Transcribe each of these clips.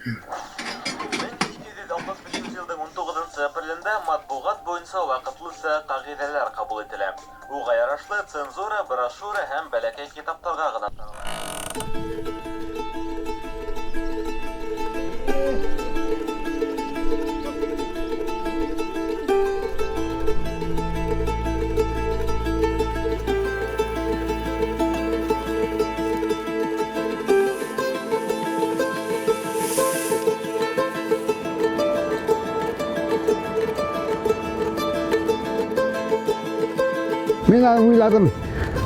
1765 елның 19 апрелендә матбугат буенча вакытлыча кагыйдәләр кабул ителә. Уга ярашлы, цензура брошюра һәм бәләкәй китапларга гына тагыла. Мин аны уйладым,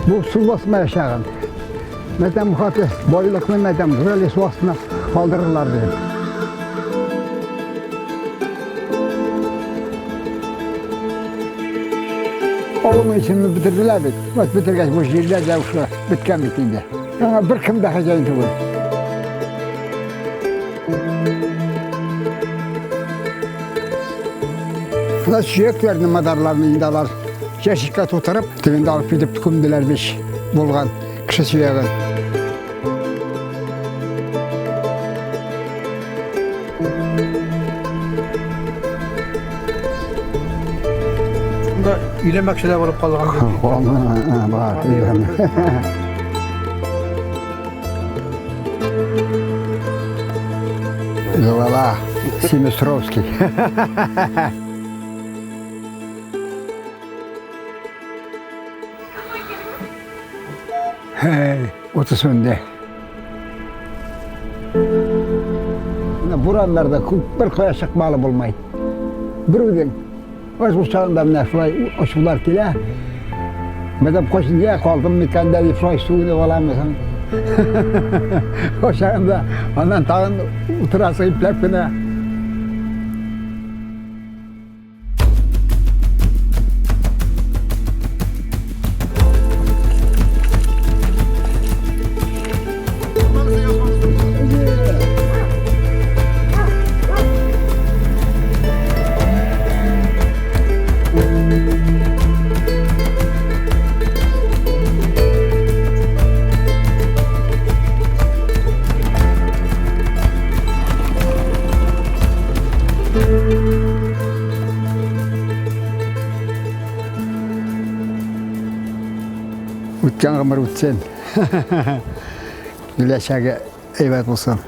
бу су басмаячагын. Мәтәм хаты байлыкны мәтәм рәли су астына калдырырлар дип. Авылның исемен бетерделәр бит. Вот бетергәч бу җирләр дә уже беткән бит инде. Аңа беркем дә хозяин түгел. Шунда сөякләрне, мадарларны инде алар ящикка тутырып, тегендә алып китеп күмделәр бич булган кеше сөяген. Шунда өйләнмәкче дә булып калган. Бар, өйләнмә. Голова Семистровский. Һәй, уты сүнде. Менә бураннарда күп бер кая чыкмалы булмай. Бер үзең. Үз учагында менә шулай ачулар килә. Мәдәм кайсы нигә калдым микән дә дип шулай сүгенеп аламысың. Учагында аннан тагын утырасың ипләп кенә. Үткән гомер үтсен. Киләчәге әйбәт булсын.